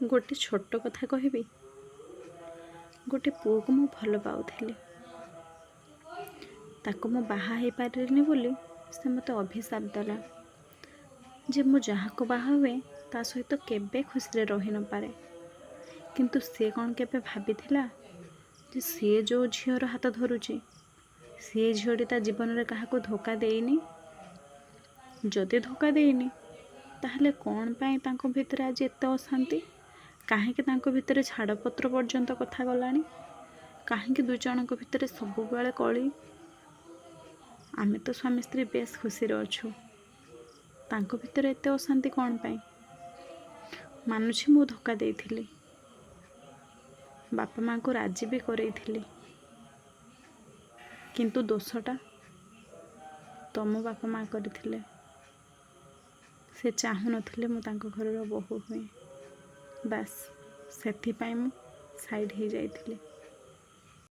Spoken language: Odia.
ଗୋଟେ ଛୋଟ କଥା କହିବି। ଗୋଟେ ପୁଅକୁ ମୁଁ ଭଲ ପାଉଥିଲି। ତାକୁ ମୁଁ ବାହା ହେଇପାରିଲିନି ବୋଲି ସେ ମୋତେ ଅଭିଶାପ ଦେଲା ଯେ ମୁଁ ଯାହାକୁ ବାହା ହୁଏ, ତା ସହିତ କେବେ ଖୁସିରେ ରହି ନପାରେ। କିନ୍ତୁ ସିଏ କ'ଣ କେବେ ଭାବିଥିଲା ଯେ ସିଏ ଯେଉଁ ଝିଅର ହାତ ଧରୁଛି, ସିଏ ଝିଅଟି ତା ଜୀବନରେ କାହାକୁ ଧୋକା ଦେଇନି? ଯଦି ଧୋକା ଦେଇନି, ତାହେଲେ କ'ଣ ପାଇଁ ତାଙ୍କ ଭିତରେ ଆଜି ଏତେ ଅଶାନ୍ତି? କାହିଁକି ତାଙ୍କ ଭିତରେ ଛାଡ଼ପତ୍ର ପର୍ଯ୍ୟନ୍ତ କଥା ଗଲାଣି? କାହିଁକି ଦୁଇ ଜଣଙ୍କ ଭିତରେ ସବୁବେଳେ କଳି? ଆମେ ତ ସ୍ୱାମୀ ସ୍ତ୍ରୀ ବେଶ ଖୁସିରେ ଅଛୁ। ତାଙ୍କ ଭିତରେ ଏତେ ଅଶାନ୍ତି କ'ଣ ପାଇଁ? ମାନୁଛି, ମୁଁ ଧୋକା ଦେଇଥିଲି। ବାପା ମାଆଙ୍କୁ ରାଜି ବି କରେଇଥିଲି। କିନ୍ତୁ ଦୋଷଟା ତମ ବାପା ମା କରିଥିଲେ। ସେ ଚାହୁଁନଥିଲେ ମୁଁ ତାଙ୍କ ଘରର ବୋହୂ ହୁଏ। ବାସ୍, ସେଥିପାଇଁ ମୁଁ ସାଇଡ଼୍ ହେଇଯାଇଥିଲି।